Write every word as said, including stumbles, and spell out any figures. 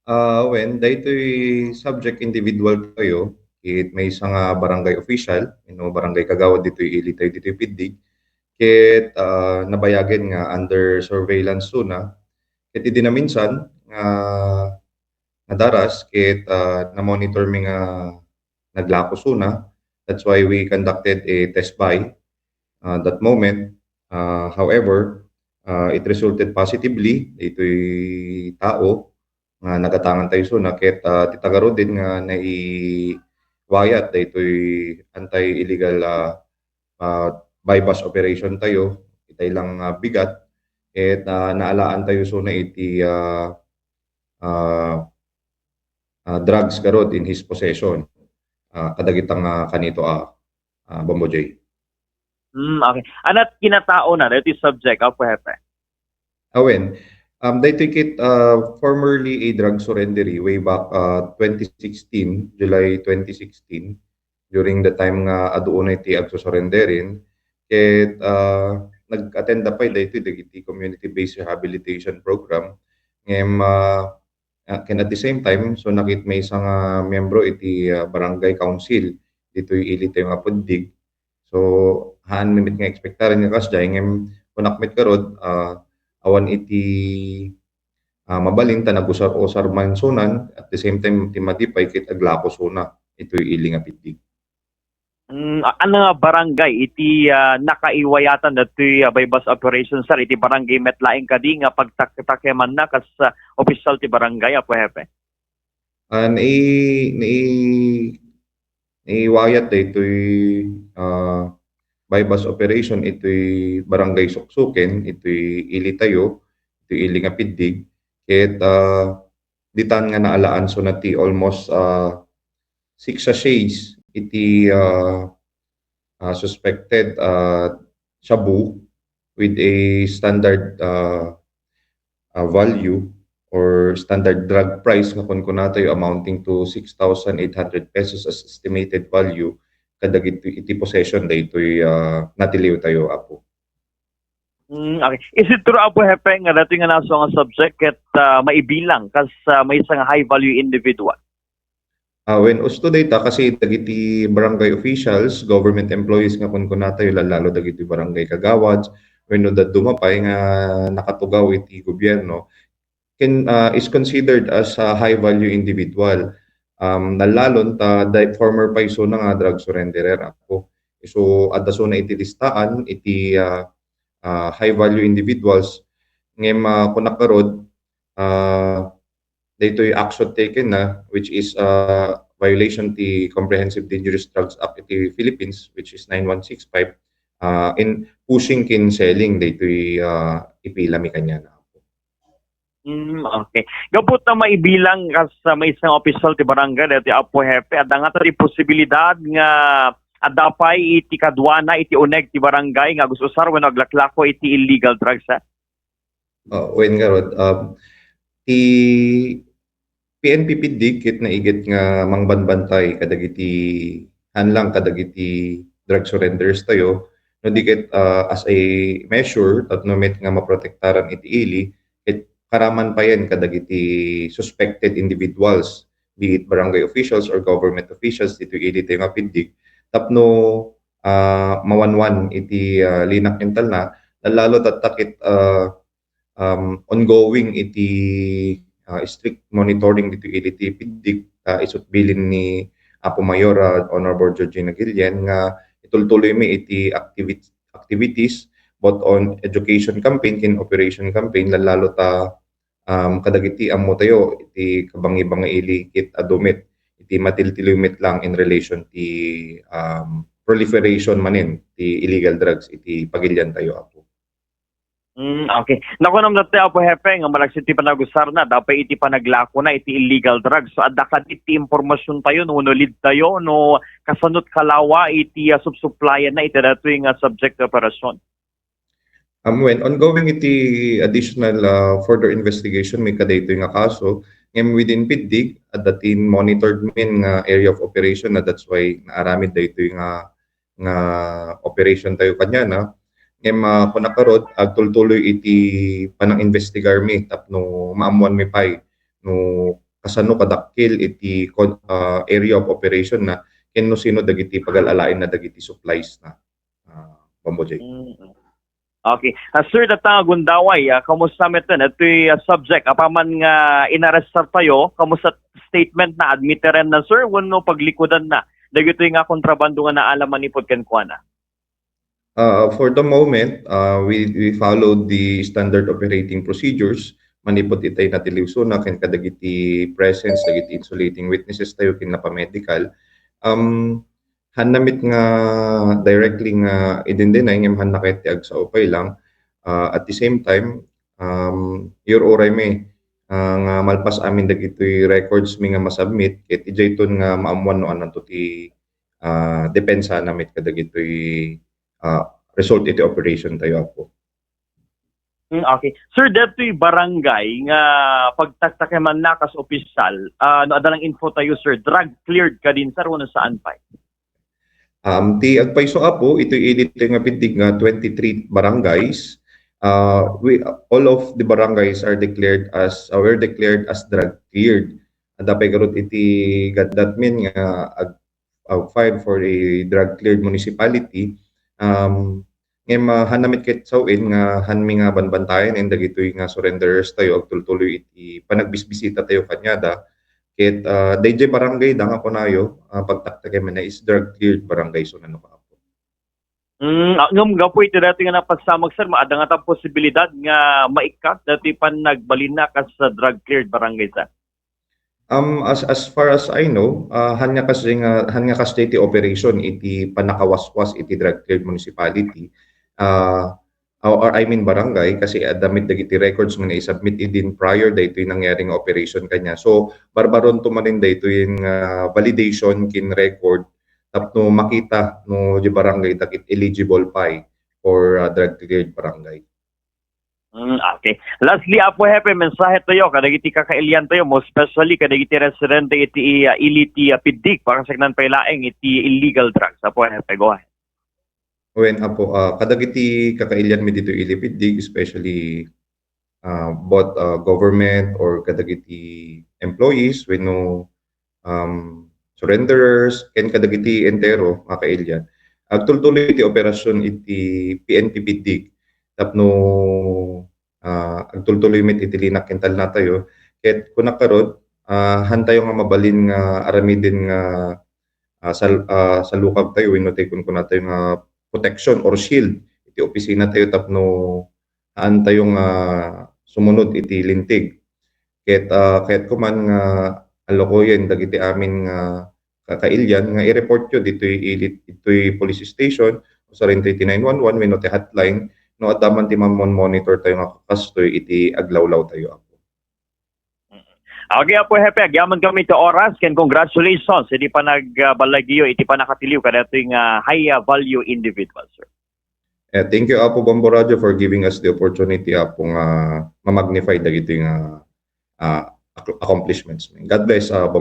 Ah, wen, daytoy subject individual tayo, ket maysa nga barangay official, wenno barangay kagawad ditoy ili tayo, ditoy Piddig, ket, ah, nabayagen nga under surveillance sona, ket idi naminsan nga nadaras, ket, ah, na-monitor mi nga naglako sona. That's why we conducted a test buy, ah, that moment. Ah, however, ah, it resulted positively daytoy tao nga nagatangan tayo sona ket, ah, ti tagaruden nga naiwayat daytoy anti-illegal, ah, ah, buy-bust operation tayo, itay lang, ah, bigat, ket, ah, naalaan tayo sona iti, ah, ah, ah, drugs garud in his possession, ah, kadagita nga kanito, ah, ah, Bombo J. Mm, okay. Ania ti kinataona daytoy subject, Apo Hepe? Awen, um, daytoy ket, ah, formerly a drug surrenderee way back, ah, twenty sixteen, July twenty sixteen, during the time nga adu unay ti agsusurrenderen, ket, ah, nag-attend da pay daytoy dagiti community-based rehabilitation program. Ngem, ah, ah, ken at the same time, so, nakit maysa nga miyembro iti, ah, barangay council ditoy ili tayo nga Piddig. So, haan mi met nga ekspektaren nga kasdiay, ngem kunak met garud, ah, awan iti, ah, mabalin ta nagusar-usar man sonan, at the same time, ti madi pay ket aglako sona itoy ili nga Piddig. Mm, a-, ania nga barangay iti, ah, nakaiwayatan datoy, ah, buy-bust operation, sir? Iti barangay met laeng kadi nga pagtak-, takemanna kas, ah, opisyal ti barangay, Apo Hepe? Ah, nai-, nai-, naiwayat daytoy, ah, buy-bust operation itoy barangay Suksuken, itoy ili tayo, itoy ili nga Piddig. Ket, ah, ditan nga naalaan sona ti almost, ah, six sachets iti, ah, ah, suspected, ah, shabu with a standard, ah, ah, value or standard drug price nga kunkuna tayo amounting to six thousand eight hundred pesos as estimated value kadagiti iti possession daytoy, ah, natiliw tayo, Apo. Mm, okay. Is it true, Apo Hepe, nga daytoy nga naisuro nga subject ket, ah, maibilang kas, ah, maysa nga high value individual? Ah, wen, usto dayta kasi dagiti barangay officials, government employees nga kunkuna tayo, lalo dagiti barangay kagawad, wenno dadduma pay nga nakatugaw iti gobierno, can, ah, is considered as a high value individual. Um, nallalon ta, da-, former pay sona nga drug surrenderer, Apo. So, adda sona iti listaan iti, ah, ah, high value individuals. Ngem, ah, kunak garud, ah, daytoy action taken na, which is, ah, violation ti Comprehensive Dangerous Drugs Act iti Philippines, which is nine one six five, ah, in pushing ken selling daytoy, ah, ipila mi kaniana. Mm, okay. Gapu ta maibilang kas, ah, maysa nga opisyal ti barangay, daytoy Apo Hepe, adda ngata ti posibilidad nga adda pay iti kaduana iti uneg ti barangay nga agus-usar wenno aglaklako iti illegal drugs, ah? Oh, wen garud, um, ti P N P Piddig ket naiget nga mangbanbantay kadagiti, haan lang kadagiti drug surrenders tayo, no di ket, ah, as a measure tapno met nga maprotektaran iti ili, ket karaman payen kadagiti suspected individuals, be it barangay officials or government officials ditoy ili tayo nga Piddig, tapno, ah, mawanwan iti, ah, linak intalna, lalo tatta ket, ah, um, ongoing iti, ah, strict monitoring ditoy ili ti Piddig, ah, isut' bilin ni Apo Mayor, ah, Honorable Georgina Guillen, nga itultuloy mi iti activi-, activities both on education campaign ken operation campaign, lalo ta, um, kadagiti ammo tayo iti kabangi-bangi ili ket adu met iti matiltiliw met lang in relation ti, um, proliferation manen ti illegal drugs iti pagilian tayo, Apo. Mm, okay. Nakunam dati, Apo Hepe, nga malaksid ti panagusarna, adda pay iti panaglakona iti illegal drugs. So, adda kadi ti impormasion tayo, no, no lead tayo, no, kasano ti kalawa iti, ah, supsuplayanna iti datoy nga subject ti operasyon? Um, wen, ongoing iti additional, ah, further investigation mi kadaytoy nga kaso. Ngem within Piddig, adda ti monitored min nga area of operation na, that's why naaramid daytoy nga nga operation tayo kaniana. Ngem, ah, kunak garud, agtultuloy iti panangimbestigar mi tapno maammuan mi pay no kasano kadakkel iti con-, ah, area of operation na, ken no sino dagiti pagal-alaenna dagiti supplies na, ah, Bombo Jay. Mm. Okay. Ah, sir, datang a gundaway, ah, kamusta met ditoy, ah, subject? Apaman nga inarestar tayo, kamusta statement na, admiteren na, sir, wenno paglikudan na dagitoy nga kontrabando nga naalam manipud kenkuana? Uh, for the moment, uh, we, we followed the standard operating procedures manipud itay natiliwsona ken kadagiti presence dagiti insulating witnesses tayo ken napamedical. Um, hanna met nga directly nga idindenay ngem hanna ket ti agsao pay lang. Uh, at the same time, um, your uray mi, uh, nga malpas amin dagitoy records mi nga masubmit ket idiayton nga maammuan no ananto ti, uh, depensa na met kadagitoy, uh, result iti operation tayo, Apo. Mm, okay. Sir, detoy barangay nga pagtaktakemanna kas opisyal, ah, no adda lang info tayo, sir, drug cleared kadin, sir, wenno saan pay? Um, ti agpayso, Apo, itoy ili ti nga pintig nga twenty-three barangays. Uh, we, all of the barangays are declared as, uh, were declared as drug cleared. Adda pay garud iti gatgatmin nga ag-, uh, filed for a drug cleared municipality. Um, ngem, ah, han namin ket sawen nga han mi nga banbantayan in dagitoy nga surrenderers tayo, agtultuloy iti panagbisbisita tayo kaniada. Ket, ah, dayjay barangay da nga kunayo, ah, pagtaktakemanna is drug cleared barangay, so nano ka, Apo. Mm, ah, ngem gapu iti daytoy nga napasamak, sir, maadda ngata posibilidad nga maikkat daytoy panagbalinna kas, ah, drug cleared barangay, sir? Um, as, as far as I know, ah, han nga kas-, nga, han nga kasdi iti operation iti pannakawaswas iti drug cleared municipality, ah, or, or I mean barangay, kasi adda met dagiti records nga naisubmit idin prior daytoy nangyari nga operation kaniana. So, barbaronto manen daytoy nga validation ken record tapno makita no di barangay dagiti eligible pay for, ah, drug cleared barangay. Mm, okay. Lastly, Apo Hepe, mensahe tayo kadagiti kakailian tayo, most especially kadagiti residente iti, ah, ili ti, ah, Piddig, pakasaknaan pay laeng iti illegal drugs. Apo Hepe, go ahead. Wen, Apo, ah, kadagiti kakailian mi ditoy ili Piddig, especially, ah, both, ah, government or kadagiti employees wenno, um, surrenderers, ken kadagiti entero nga kakailian. Agtultuloy iti operasyon iti P N P Piddig tapno, ah, agtultuloy met iti linak ken talna tayo. Ket kunak karud, ah, han tayo nga mabalin nga aramiden nga, ah, sal-, ah, salukag tayo wenno ti kunkuna tayo nga protection or shield iti opisina tayo tapno haan tayo nga sumunod iti linteg. Ket, ah, kayatko man nga alukoyen dagiti amin nga kakailian nga i-report yo ditoy ili-, ditoy police station, usa rin ti nine one one wenno ti hotline, no adda man ti mamon-monitor tayo nga kakastoy iti aglawlaw tayo, Apo. Mm. Okay, Apo Hepe, agyaman kami ti oras, ken congratulations iti panagballagiyo iti pannakatiliw kadaytoy nga high, ah, value individual, sir. Eh, thank you, Apo Bombo Radio, for giving us the opportunity, Apo, nga ma-magnify dagitoy nga, ah, ac-, accomplishments. God bless, ah, Bombo.